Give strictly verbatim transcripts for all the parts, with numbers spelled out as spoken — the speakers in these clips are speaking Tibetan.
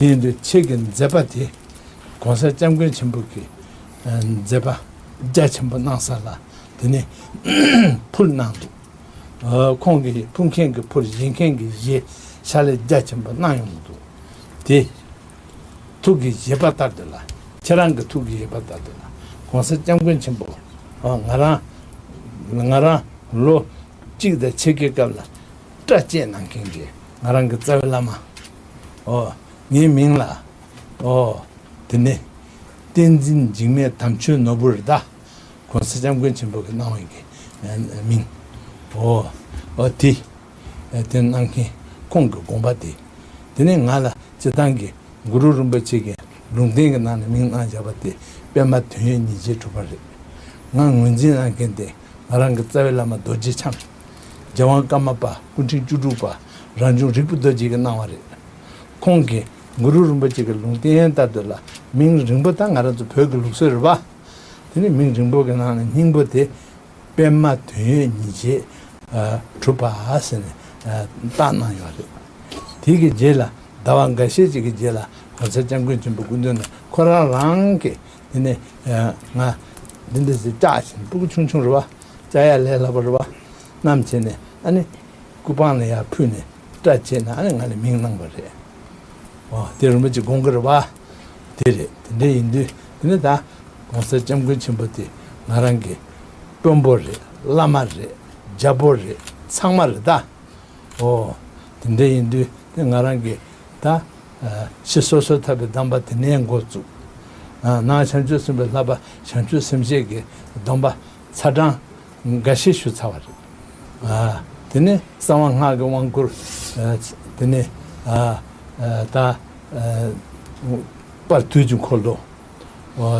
དེ་ཡིན་དུས་ཁྱེད་ཀྱི་མཛད་པ་དེ་༸གོང་ས་༸སྐྱབས་མགོན་ཆེན་པོ་གི་མཛད་པ་རྒྱ་ཆེན་པོ་གནང་ས་ལ་དེ་ནས་ཕུལ་གནང་འདུག་ཁོང་གིས་ཕུལ་མཁན་གྱི་ཕུལ། བཞེས་མཁན་གྱི་བཞེས། ཕྱག་ལས་རྒྱ་ཆེན་པོ་གནང་ཡོང་གི་འདུག་དེ་ཐུགས་ཀྱི་བཞེད་པ་ལྟར་དུ་ལ། ཁྱེད་རང་གི་ཐུགས་ཀྱི་བཞེད་པ་ལྟར་དུ་ལ་༸གོང་ས་༸སྐྱབས་མགོན་ཆེན་པོ་ང་རང་ང་རང་ལོ་གཅིག་དང་ཕྱེད་ཀའི་སྐབས་ལ་སྐྲ་བཅད་གནང་མཁན་གྱི་ང་རང་གི་རྩ་བའི་བླ་མ། ཨོ། ངའི་མིང་ལ། ཨོ། དེ་ནས་བསྟན་འཛིན་འཇིགས་མེད་དམ་ཆོས་ནོར་བུ་རེད་ད། ༸གོང་ས་༸སྐྱབས་མགོན་ཆེན་པོ་གིས་གནང་བའི་གི་མིང་། ཨོ། ཨོ་དེ། དེ་གནང་མཁན་ཁོང་གི་དགོངས་པ་དེ། དེ་ནས་ང་ལ་སྤྱིར་བཏང་གི་གུ་རུ་རིན་པོ་ཆེ་གི་ལུང་བསྟན་གྱི་ནང་ནས་མིང་གནང་བཞག་པ་དེ་པདྨ་དོན་ཡོད་ཉིན་བྱེད་གྲུབ་པ་རེད། ང་ངོས་འཛིན་གནང་མཁན་དེ་ང་རང་གི་རྩ་བའི་བླ་མ་རྡོ་རྗེ་འཆང་། རྒྱལ་དབང་ཀརྨ་པ་སྐུ་ཕྲེང་བཅུ་དྲུག་པ་རང་བྱུང་རིག་པའི་རྡོ་རྗེ་གིས་གནང་བ་རེད། ཁོང་གིས་གུ་རུ་རིན་པོ་ཆེ་གི་ལུང་བསྟན་ལྟར་དུ་ལ་མིང་རིང་པོ་ད་ང་རང་ཚོ་བོད་ཀྱི་ལུགས་སྲོལ་རེད་པ། དེ་ནི་མིང་རིང་པོ་གི་ནང་ནས་སྙིང་པོ་དེ་པདྨ་དོན་ཡོད་ཉིན་བྱེད་གྲུབ་པ་ཟེར་ནས་བཏགས་གནང་ཡོད་རེད། དེ་གི་རྗེས་ལ་ཟླ་བ་འགའ་ཤས་ཅིག་གི་རྗེས་ལ་༸གོང་ས་༸སྐྱབས་མགོན་ཆེན་པོ་སྐུ་མདུན་ནས་ཁོ་རང་རང་གིས་དེ་ནས་ང་འདི་འདྲ་ཞིག་བཅག་བྱས་ནས་སྤུ་གུ་ཆུང་ཆུང་རེད་པ། བཅག་ཡ་ལས་སླ་པོ་རེད་པ། བསྣམས་བྱས་ནས་ཨ་ནི་སྐུ་པང་ལ་ཡར་ཕུལ་ནས་སྐྲ་བཅད་ནས་ཨ་ནི་ང་ལ་མིང་གནང་བ་རེད། ཨོ་དེ་རིན་པོ་ཆེ་དགོངས་ཀྱི་རེད་པ། དེ་རེད། དེ་འདྲ་ཡིན་དུས་དེ་ནི་ད་༸གོང་ས་༸སྐྱབས་མགོན་ཆེན་པོ་དེ་ང་རང་གི་དཔོན་པོ་རེད། བླ་མ་རེད། རྒྱལ་པོ་རེད། ཚང་མ་རེད་ད། ཨོ། དེ་འདྲ་ཡིན་དུས་དེ་ང་རང་གིས་ད་ཕྱི་སོ་སོར་ཐར་པའི་གདམས་པ་དེ་ནས་འགོ་བཙུགས། ནང་བྱང་ཆུབ་སེམས་དཔའི་བསླབ་པ་བྱང་ཆུབ་སེམས་བསྐྱེད་ཀྱི་སྡོམ་པ་ཚར་གྲངས་འགའ་ཤས་ཞུ་ཚར་བ་རེད། དེ་ནས་གསང་བ་སྔགས་ཀྱི་དབང་བསྐུར། དེ་ནས་ད་དཔལ་དུས་ཀྱི་འཁོར་ལོ།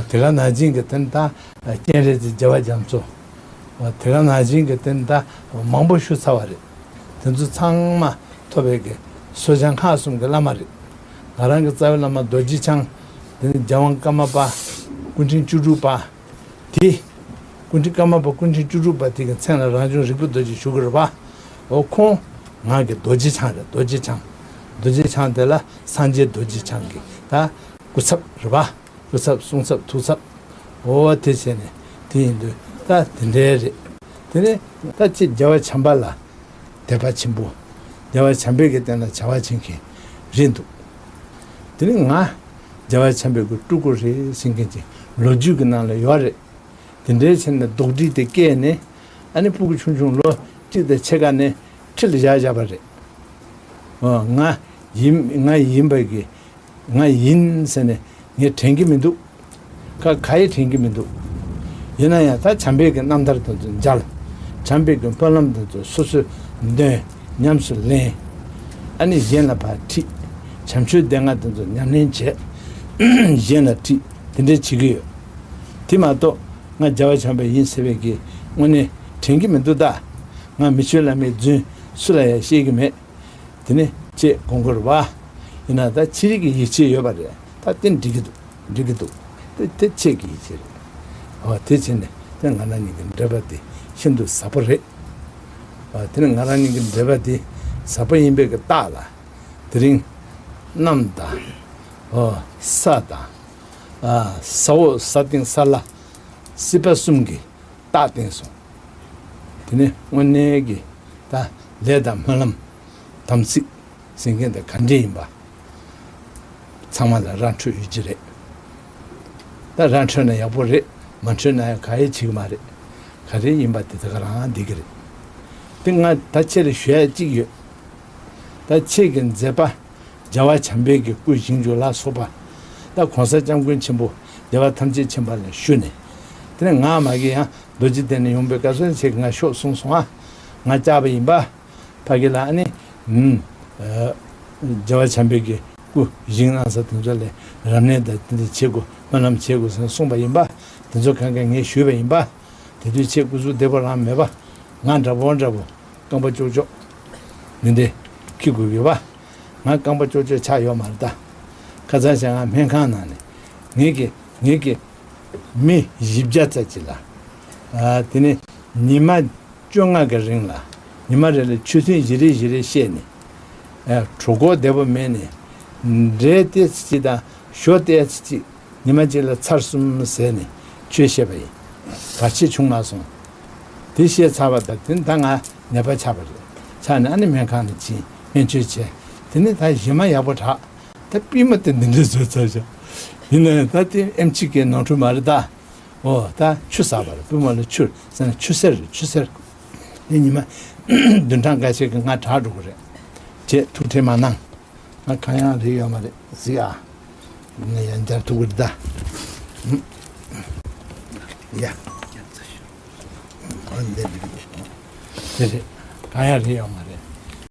དེ་ག་ནང་བཞིན་གྱི་དེ་ནི་ད་སྤྱན་རས་གཟིགས་རྒྱལ་བ་རྒྱ་མཚོ། དེ་ག་ནང་བཞིན་གྱི་དེ་ནི་ད་མང་པོ་ཞུ་ཚར་བ་རེད། དེ་ཚོ་ཚང་མ་ཐོབ་པའི་གི་སོ་བྱང་ཁག་གསུམ་གྱི་བླ་མ་རེད། ང་རང་གི་རྩ་བའི་བླ་མ་རྡོ་རྗེ་འཆང་། དེ་ནི་རྒྱལ་དབང་ཀརྨ་པ། སྐུ་ཕྲེང་བཅུ་དྲུག་པ། དེ། སྐུ་ཕྲེང་ཀརྨ་པ་སྐུ་ཕྲེང་བཅུ་དྲུག་པ་དེ་གི་མཚན་ལ་རང་བྱུང་རིག་པའི་རྡོ་རྗེ་ཞུ་གི་རེད་པ། འོ་ཁོང་ང་གི་རྡོ་རྗེ་འཆང་རེད། རྡོ་རྗེ་འཆང་། རྡོ་རྗེ་འཆང་དེ་ལ་སངས་རྒྱས་རྡོ་རྗེ་འཆང་གི་ད་སྐུ་ཚབ་རེད་པ། སྐུ་ཚབ་གསུང་ཚབ་ཐུགས་ཚབ། འོ་དེ་བྱས་ནས་དེ་ཡིན་དུས་ད་དེ་འདྲའི་རེད། དེ་ནས་ད་ཅིག་རྒྱལ་བ་བྱམས་པ་ལ་དད་པ་ཆེན་པོ། རྒྱལ་བ་བྱམས་པའི་གི་སྟེང་ལ་བྱ་བ་བྱེད་མཁན་རེད་འདུག་དེ་ནས་ང་རྒྱལ་བ་བྱམས་པའི་གི་སྤྲུལ་སྐུ་རེད་ཟེར་མཁན་ཅིག་ལོ་རྒྱུས་ཀྱི་ནང་ལ་ཡོད་རེད། དེ་འདྲའི་ཕྱིར་ན་རྡོག་སྒྲིལ་དེ་སྐྱེས་ནས་ཨ་ནི་སྤུ་གུ་ཆུང་ཆུང་ལོ་གཅིག་དང་ཕྱེད་ཀ་ནས་ཁྲིད་བཞག་བཞག་པ་རེད། ཨོ་ང་ཡིན་ང་ཡིན་པ་གི་ང་ཡིན་ཟེར་ནས་ངས་དྲན་གྱི་མི་འདུག་ཁ་ག་ཡེ་དྲན་གྱི་མི་འདུག་ཡིན་ན་ཡང་ད་བྱམས་པའི་གི་རྣམ་ཐར་དེ་ཚོ་མཇལ། བྱམས་པའི་གི་སྨོན་ལམ་དེ་ཚོ་སོ་སོས་འདོན། ཉམས་སུ་ལེན། ཨ་ནི་གཞན་ལ་ཕར་ཁྲིད། བྱམས་ཆོས་སྡེ་ལྔ་དེ་ཚོ་ཉམས་ལེན་བྱས། གཞན་ལ་ཁྲིད། དེ་འདྲ་བྱེད་ཀྱི་ཡོད། དེ་མ་གཏོགས་ང་རྒྱལ་བ་བྱམས་པ་ཡིན་ཟེར་བའི་གི་དངོས་གནས་དྲན་གྱི་མི་འདུག་ད། ང་མི་ཆོས་བླ་མའི་རྫུན་སུ་ལ་ཡང་བཤད་ཀྱི་མེད། དེ་ནས་ཅེས་དགོངས་ཀྱི་རེད་པ། ཡིན་ན་ད་ཕྱི་རིག་གི་ཡིད་ཆེས་ཡོད་པ་རེད། ད་དེ་འགྲིག་གི་འདུག་འགྲིག་གི་འདུག་དེ་དེ་ཆོས་ཀྱི་ཡིད་ཆེས་རེད། འོ་དེ་བྱས་ནས་དེ་ང་རང་གཉིས་ཀྱི་འབྲེལ་བ་དེ་ཤིན་ཏུ་ཟབ་པོ་རེད། འོ་དེ་ནས་ང་རང་གཉིས་ཀྱི་འབྲེལ་བ་དེ་ཟབ་པོ་ཡིན་པའི་གི་རྟགས་ལ། དེ་རིང་གནམ་དང་། འོ་ས་དང་། ཨ་ས་འོག་ས་སྟེང་ས་བླ། སྲིད་པ་གསུམ་གྱི་རྟགས་བསྟན་སོང་། དེ་ནས་དངོས་གནས་ཀྱི་ད་ལས་དང་སྨོན་ལམ་དམ་ཚིག་ཟེར་མཁན་དེ་ག་འདྲས་ཡིན་པ། ཚང་མ་ལ་ར་འཕྲོད་ཡོད་ཀྱི་རེད། ད་ར་འཕྲོད་ན་ཡག་པོ་རེད། མ་འཕྲོད་ན་ཡང་ག་ཡེ་བྱེད་ཀྱི་མ་རེད། ག་རེ་ཡིན་པ་དེ་དེ་ག་རང་བསྡད་ཀྱི་རེད། དེ་ང་ད་ཁྱེད་ལ་ཞུ་ཡ་གཅིག་ཡོད། ད་ཁྱེད་ཀྱི་མཛད་པ། རྒྱལ་བ་བྱམས་པའི་གི་སྐུ་བཞེངས་རྒྱུ་ལ་སོགས་པ། ད་གོང་ས་སྐྱབས་མགོན་ཆེན་པོ་རྒྱལ་བ་ཐམས་ཅད་མཁྱེན་པ་ལ་ཞུས་ནས། དེ་ནས་ང་མ་གི་ཡང་རྡོ་རྗེ་གདན་ནས་ཡོང་པའི་སྐབས་སུ་ཁྱེད་ཀྱིས་ང་ཤོག་གསུངས་སོང་ཨ། ང་བཅར་བ་ཡིན་པ། ཕ་གི་ལ་ཨ་ནི། ཨུམ། ཨ། རྒྱལ་བ་བྱམས་པའི་གི་སྐུ་བཞེངས་གནང་ས་དེ་ཚོ་ལ་རབ་གནས་དང་དེ་འདྲ་བྱེད་དགོས། སྨོན་ལམ་བྱེད་དགོས་ཟེར་གསུངས་པ་ཡིན་པ། དེ་ཚོ་གང་ག་ངས་ཞུས་པ་ཡིན་པ། དེ་དུས་ཁྱེད་སྐུ་གཟུགས་བདེ་པོ་རང་མེད་པ། ང་འདྲ་པོ་འདྲ་པོ། རྐང་པ་ཀྱོག་ཀྱོག་འདི་འདྲ་འཁྱེར་དགོས་ཡོད་པ། ང་རྐང་པ་ཀྱོག་ཀྱོག་ཆགས་ཡོད་མ་རེད་ད། ཁ་སང་ཞག་ང་སྨན་ཁང་ནང་ནས། ངེད་ཀྱི་ངེད་ཀྱི་མི་བཞི་བརྒྱ་ཙམ་ཅིག་ལ། ཨ། དེ་ནས་ཉི་མ་བཅོ་ལྔ་གི་རིང་ལ། ཉི་མ་རེ་ལ་ཆུ་ཚོད་བཞི་རེ་བཞི་རེ་བཤད་ནས། ཨ། གྲོད་ཁོག་བདེ་པོ་མེད་ནས། འབྲས་ཏོག་ཙམ་ཅིག་དང་ཞོ་ཏོག་ཙམ་ཅིག་ཉི་མ་གཅིག་ལ་ཚར་གསུམ་ཟས་ནས་ཆོས་བཤད་པ་ཡིན། བར་ཆད་བྱུང་མ་སོང་། དེ་བཤད་ཚར་བ་དང་དེ་ནས་ད་ང་ནད་པ་ཆགས་པ་རེད། ཆགས་ནས་ཨ་ནི་སྨན་ཁང་ནས་ཕྱིན། སྨན་བཅོས་བྱས། དེ་ནས་ད་གཞི་མ་ཡག་པོ་དྲག་ད་པུས་མོ་དེ་འདི་འདྲ་བཟོས་ཚར་བཞག་ཡིན་ནའི་ད་དེ་ཨེམ་ཆི་གི་ནོར་འཁྲུལ་མ་རེད་ད། འོ་ད་ཆུ་ཟགས་པ་རེད། པུས་མོ་ལ་ཆུ་ཟགས་ནས་ཆུ་སེར་རེད། ཆུ་སེར། དེ་ཉི་མ་བདུན་ཕྲག་འགའ་ཤས་ཀྱི་ང་དྲག་འགྲོ་གི་རེད། བྱས་ཐུགས་ཁྲལ་མ་གནང་། ང་གང་ཡང་རེད་ཡོད་མ་རེད་གཟིགས་ཨ། ང་ཡང་བསྐྱར་ཐུག་གི་རེད་ད། ཡ། ཨ་འདི་རེད། དེ་རེད། གང་ཡང་རེད་ཡོད་མ་རེད།